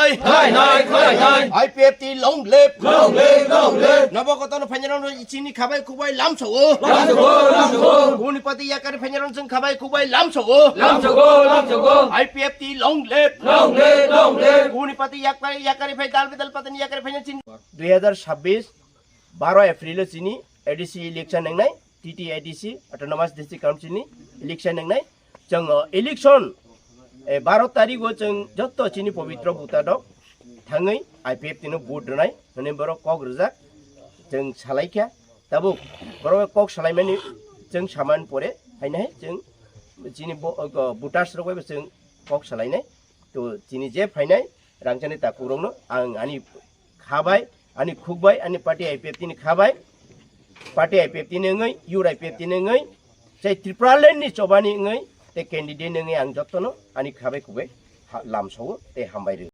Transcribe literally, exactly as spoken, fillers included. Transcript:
Hai, hai, hai, hai. I P F T long live. Long live, long live. Nobo kotono phainai rok chini khabai khukbai lamsogo. Lamsogo, lamsogo. Kubuni party yakari phainai rok chwng khabai khukbai lamsogo. Lamsogo, lamsogo. I P F T long live. Long live, long live. Kubuni party yakari, yakari phai dal bidal party ni yakari phainai chini. Dui hajar sabbish, baro April o chini A D C election nangnai, T T A D C, Autonomous District Council ni election nangnai. Chwng, o, election, e, baro tarikh o chwng jotto chini pobitro buta dok thangwi I P F T no vote rwnai hwnwi borok kok rwjak, chwng salaikha. Tabuk borok kok salaimani chwng saman pore haino hai chwng chini bo-, o, voters rok bai bo chwng kok salainai. To chini je phainai rangchakni takhuk rokno ang ani khabai, ani khukbai, ani party I P F T ni khabai, party I P F T ni wngwi, youth I P F T ni wngwi, tei Tripura land ni chobani wngwi, tei candidate ni wngwi ang jotono ani khabai khukbai ha-, lamsogo tei hambai rw.